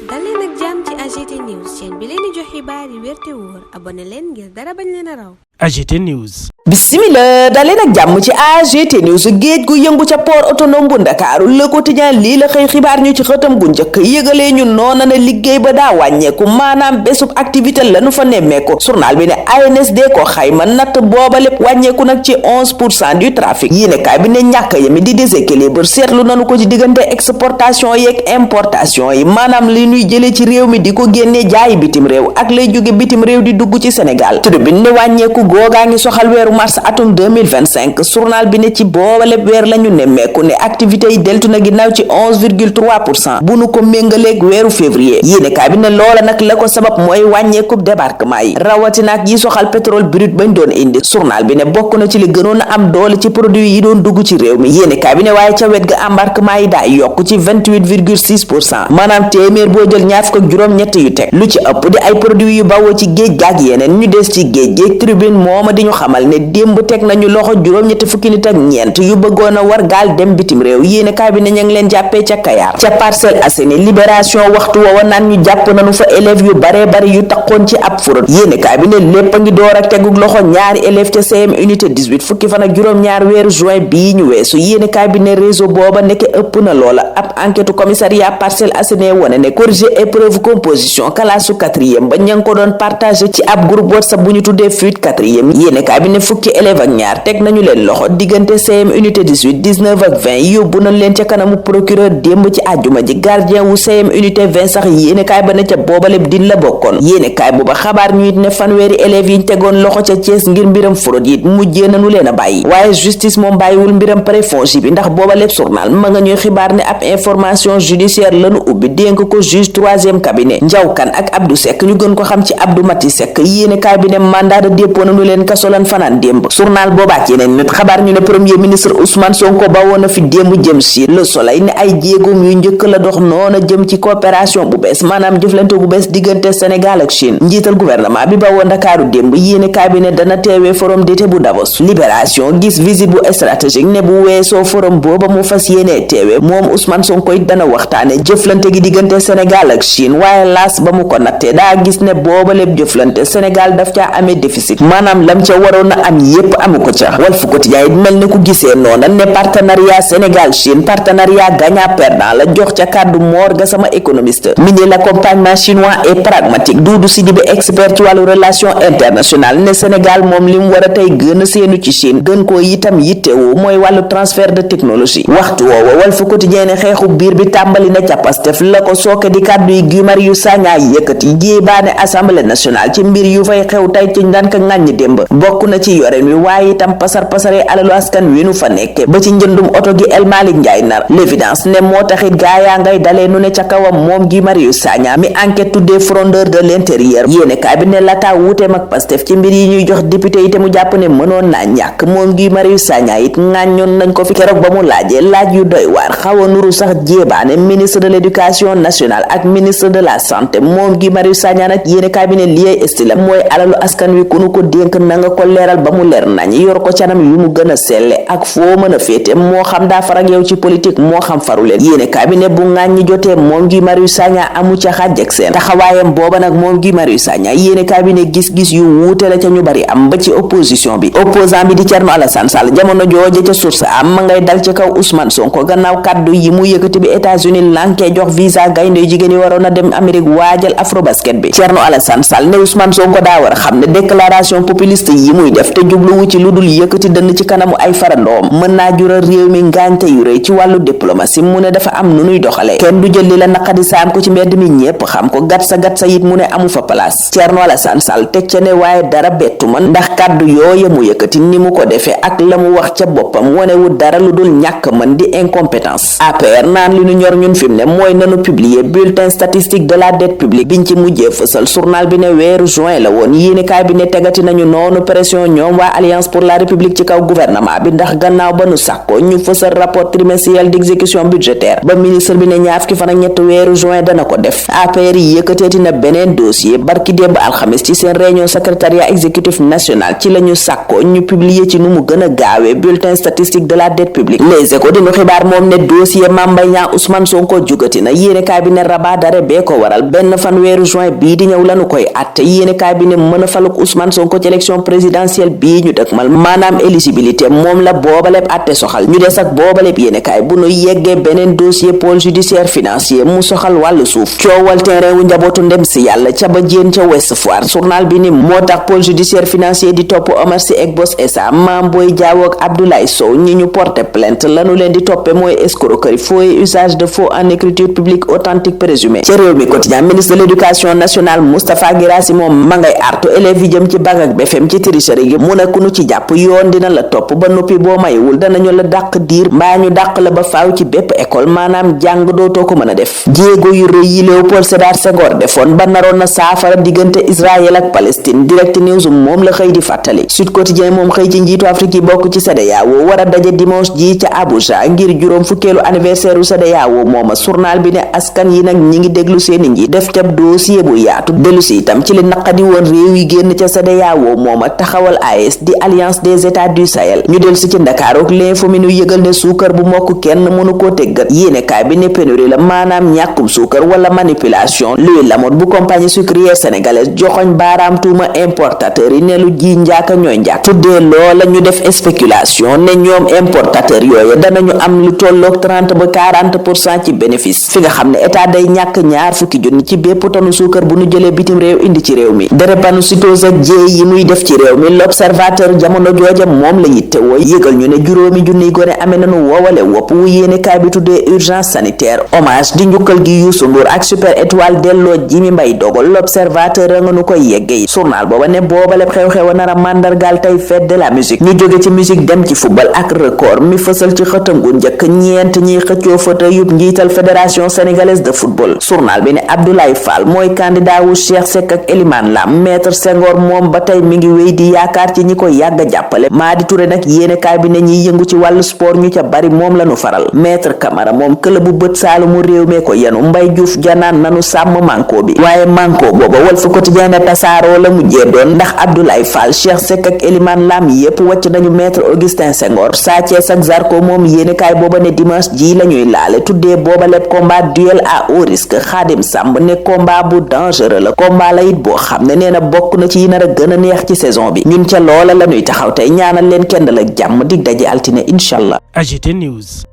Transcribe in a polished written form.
dal leen ak jàmm ci AGT News chaîne bi leen di jox xibaar yi wér te wóor abonné leen ngir dara bañ leen a raw. AGT News. Bismillah daleen ak jàmm ci AGT News. géej gu yëngu ca port autonome bu Ndakaaru Le Quotidien lii la xëy xibaar ñu ci xëtam gu njëkk yëgalee ñu noona na liggéey ba daa wàññeeku maanaam bésub activité lañu fa nemmeeku. journal bi ne ANSD ko xayma natt booba lépp wàññeeku nag ci 11% du trafic yéenekaay bi ne ñàkk yami di déséquilibre seetlu nanu ko ci diggante exportation yeeg importation yi maanaam li ñuy jëlee ci réew mi di ko génnee jaayi bitim réew ak lay jóge bitim réew di dugg ci Sénégal. Tribune ne wàññeeku googaa ngi soxal weeru mars atum 2025 journal bi ne ci booba lépp weer lañu nemmeeku ne activité yi deltu na ginnaaw ci 11,3% bu nu ko méngaleeg weeru février yéenekaay bi ne loola nag la ko sabab mooy wàññeekub débarquement yi rawatina ak yi soxal pétrole brut bañ doon indi journal bi ne bokk na ci li gënoon a am doole ci produit yi doon dugg ci réew mi yéenekaay bi ne waaye ca wet ga embarquement yi daa yokk ci 28,6% maanaam téeméer boo jël ñaar fukk ak juróom-ñett yu teg lu ci ëpp di ay produits yu bawoo ci géej gaag yeneen ñu des ci géej géej. Tribune mooma di ñu xamal ne démb teg nañu loxo juróom-ñetti fukki nit ak ñeent yu bëggoon a war gaal dem bitim réew yéenekaay bi ne ña ngi leen jàppee ca Kayaar ca Parcelles Assainies Libération waxtu woowa naan ñu jàpp nañu fa élèves yu baree bari yu taqoon ci ab fraude yéenekaay bi ne lépp a ngi door ak tegug loxo ñaari élèves ca CM unité 18 fukki fan ak juróom-ñaar weeru juin bii ñu weesu yéenekaay bi ne réseau booba nekke ëpp na loola ab enquête commissariat Parcelles Assainies wone ne corriger épreuve composition classe 4e ba ña ngi ko doon partagé ci ab groupe WhatsApp bu ñu tuddee fuite 4e yéenekaay bi ne fukki élève ak ñaar teg nañu leen loxo diggante CM unité 18 19 ak 20 yóbbu nañ leen ca kanamu procureur démb ci àjjuma ji gardien wu CM unité 20 sax yéenekaay ba ne ca boobaleb din la bokkoon yéenekaay booba xabaar ñu it ne fanweeri élèves yiñ tegoon loxo ca Thiès ngir mbiram fraude it mujjee nañu leen a bàyyi waaye justice moom bàyyiwul mbiram préfongi bi ndax boobaleb journal ma nga ñuy xibaar ne ab information judiciaire lañu ubbi dénk ko juge 3e cabinet Ndiaw Kane ak Abdou Seck ñu gën ko xam ci Abdou Mati Seck yéenekaay bi ne mandat de dépôt nañu leen kasolan fanaan démb journal boobaak yeneen nit xabaar ñu ne premier ministre Ousmane Sonko bawoon na fi démb jëm si Le Soleil ne ay jéegoom yu njëkk la dox noona jëm ci coopération bu bees maanaam jëflante bu bees diggante Sénégal ak Chine njiital gouvernement bi bawoon Ndakaaru démb yéenekaay bi ne dana teewee forum d'été bu Davos Libération gis visite bu stratégique ne bu weesoo forum booba mu fas yéenee teewee moom Ousmane Sonko it dana waxtaane jëflante gi diggante Sénégal ak Chine waaye laas ba mu ko nattee daa gis ne booba lépp jëflante Sénégal daf caa amee déficit maanaam lam ca waroon a am yépp amu ko ca Walf Quotidien it mel ne ku gisee noona ne partenariat Sénégal Chine partenariat gagnant perdant la jox ca kàddu Mor Gassama économiste mi ne l'accompagnement chinois est pragmatique Doudou Sidibé expert ci wàllu relation internationale ne Sénégal moom li mu war a tey gën a seenu ci Chine gën koo itam yittewoo mooy wàllu transfert de technologie waxtu woowa Walf Quotidien ne xeexu biir bi tàmbali na ca Pastef la ko sooke di kàddu yi Guy Marius Sagna yëkkati jéebaane assemblée nationale ci mbir yu fay xew tey ci ndaan ka ŋàññ démb bokk na ci yoren wi waaye itam pasare alalu askan wi nu fa nekke ba ci njëndum oto gi El Malick Ndiaye nar l'évidence ne moo taxit gaayaa ngay dalee nu ne ca kawam moom Guy Marius Sagna mi enquête tuddee frondeur de l'intérieur yéenekaay bi ne lataa wuuteem ak Pastef ci mbir yi ñuy jox député yi te mu jàpp ne mënoon naa ñàkk moom Guy Marius Sagna it ŋàññoon nañ ko fi keroog ba mu laajee laaj yu doy waar xaw a nuru sax jéebaane ministre de l'éducation nationale ak ministre de la santé moom Guy Marius Sagna nag yéenekaay bi ne liyey estilam mooy alalu askan wi ku nu ko dénk na nga ko leeral ba mu leer nañ yor ko canam yu mu gën a selle ak foo mën a féete moo xam daa farag yow ci politique moo xam faruleen yéenekaay bi ne bu ŋàññi jotee moom Guy Marius Sagna amu ca xàjj ak seen taxawaayam booba nag moom Guy Marius Sagna yéenekaay bi ne gis-gis yu wuute la ca ñu bari am ba ci opposition bi opposant bi di Thierno Alassane Sall jamono jooje ca source am ma ngay dal ci kaw Ousmane Sonko gannaaw kaddu yi mu yëkkati bi États-Unis lankee jox visa gaynde jigéen yi waroon a dem Amérique waajal Afrobasket bi Thierno Alassane Sall ne Ousmane Sonko daa war a xam ne déclaration populiste yi muy def te jubluwu ci lu dul yëkkati dënn ci kanamu ay farandoom mën naa jural réew mi ngaañte yu rëy ci wàllu diplomatie mu ne dafa am nu nuy doxale kenn du jël li la naqadi saam ko ci mbedd mi ñépp xam ko gat sa it mu ne amu fa place Thierno Alassane Sall teg ca ne waaye dara bettu man ndax kàddu yooya mu yëkkati ni mu ko defee ak la mu wax ca boppam wonewul dara lu dul ñàkk mën di incompétence APR naan li nu ñor ñun fi mu ne mooy nanu publier bulletin statistique de la dette publique biñ ci mujjee fësal journal bi ne weeru juin la woon yéenekaay bi ne tegati nañu noonu pression ñoom ñoom waa Alliance pour la République ci kaw gouvernement bi ndax gannaaw ba nu sàkko ñu fësal rapport trimestriel d'exécution budgétaire ba ministre bi ne ñaar fukki fan ak ñett weeru juin dana ko def. APR yi yëkkateeti na beneen dossier barki démb alxamis ci seen réunion secrétariat exécutif national ci la ñu sàkko ñu publier ci nu mu gën a gaawee bulletin statistique de la dette publique. Les Échos dinu xibaar moom ne dossier Mame Mbaye Niang Ousmane Sonko jugati na yéenekaay bi ne rabat d'arrêt bee ko waral benn fan weeru juin bii di ñëw lanu koy atte yéenekaay bi ne mën a faluk Ousmane Sonko ci élection présidentielle bii ñu dëkkmal maanaam éligibilité moom la boobaleb atte soxal ñu des ak boobaleb yéenekaay bu nu yeggee beneen dossier pôle judiciaire financier mu soxal wàllu suuf coowal terrain wu njabootu ndem si yàlla ca ba jéen ca Ouest Foire journal bi ni moo tax pôle judiciaire financier di topp Omar Sy ak Boss SA Mame Boye Diao ak Abdoulaye Sow ñi ñu porté plainte lanu leen di toppe mooy escroquerie faux et usage de faux en écriture publique authentique présumé ca réew mi quotidien ministre de l'éducation nationale Moustapha Guirassy moom ma ngay artu élèves yi jëm ci bac ak BFEM ci tricherie gi mu ne ku nu ci jàpp yoon dina la topp ba noppi boo maywul danañu la dàq diir mbaa ñu dàq la ba faaw ci bépp école maanaam jàng dootoo ko mën a def jéego yu rëy yi Léopold Sédar Senghor defoon ba naroon na saafara diggante Israël ak Palestine Direct News moom la xëy di fàttali Sud Quotidien moom xëy ci njiitu Afrique yi bokk ci CEDEAO war a daje dimanche ji ca Abuja ngir juróom fukkeelu anniversaire u CEDEAO mooma journal bi ne askan yi nag ñi ngi déglu seeni njiit def ca dossier bu yaatu dellu si itam ci li naqadi woon réew yi génn ca CEDEAO mooma taxawal AES di Alliance des États du Sahel ñu dellu si ci Ndakaaru ak l'info mi nu yëgal ne suukar bu mokk kenn mënu koo teggat yéenekaay bi ne pénurie la maanaam ñàkkum suukar wala manipulation luy lamot bu compagnie sucrière sénégalaise joxoñ baaraam tuuma importateur yi ne lu ji njaaka ñooy njaak tuddee loola ñu def spéculation ne ñoom importateur yooyu danañu am lu tolloog 30 ba 40% ci bénéfice fi nga xam ne état day ñàkk ñaar fukki junni ci bépp tonu suukar bu nu jëlee bitim réew indi ci réew mi drépanocytose ak jéey yi muy def ci réew mi l'observateur jamono jooja moom la yitte woo yëgal ñu ne juróomi junniy gone amee nanu woowale wopp wu yéenekaay bi tuddee urgence sanitaire hommage di njukkal gi Youssou Ndour ak super étoile delloo Jimi Mbaye dogal l'observateur a nga nu koy yeggee journal booba ne boobaleb xew-xew nara mandargaal tey fête de la musique ñu jóge ci musique dem ci football ak record mi fësal ci xëtam gu njëkk ñeent ñiy xëccoo fauteuil yub njiital fédération sénégalaise de football journal bi ne Abdoulaye Fall mooy candidat wu Cheikh Seck ak Elimane Lam maître Senghor moom ba tey mi ngi wéy di yaakaar ci ñi ko yàgg a jàppale Madi Touré nag yéenekaay bi ne ñiy yëngu ci wàllu sport ñu ca bari moom lañu faral maître Camara moom club bu bët saalumu réew mee ko yenu Mbaye Diouf janaan nanu sàmm manko bi waaye manko booba Walf Quotidien ne tasaaroo la mujjee doon ndax Abdoulaye Fall Cheikh Seck ak Elimane Lam yépp wàcc nañu maître Augustin Senghor Sa Thiès ak Zarko moom yéenekaay booba ne dimanche ji lañuy laale tuddee booba lépp combat duel à haut risque Khadim Samb ne combat bu dangereux la combat la it boo xam ne nee na bokk na ci yi nar a gën a neex ci saison bi ñun ca loola lañuy taxaw tey ñaanal leen kenn la jàmm dig daje altine inshallah. AGT News.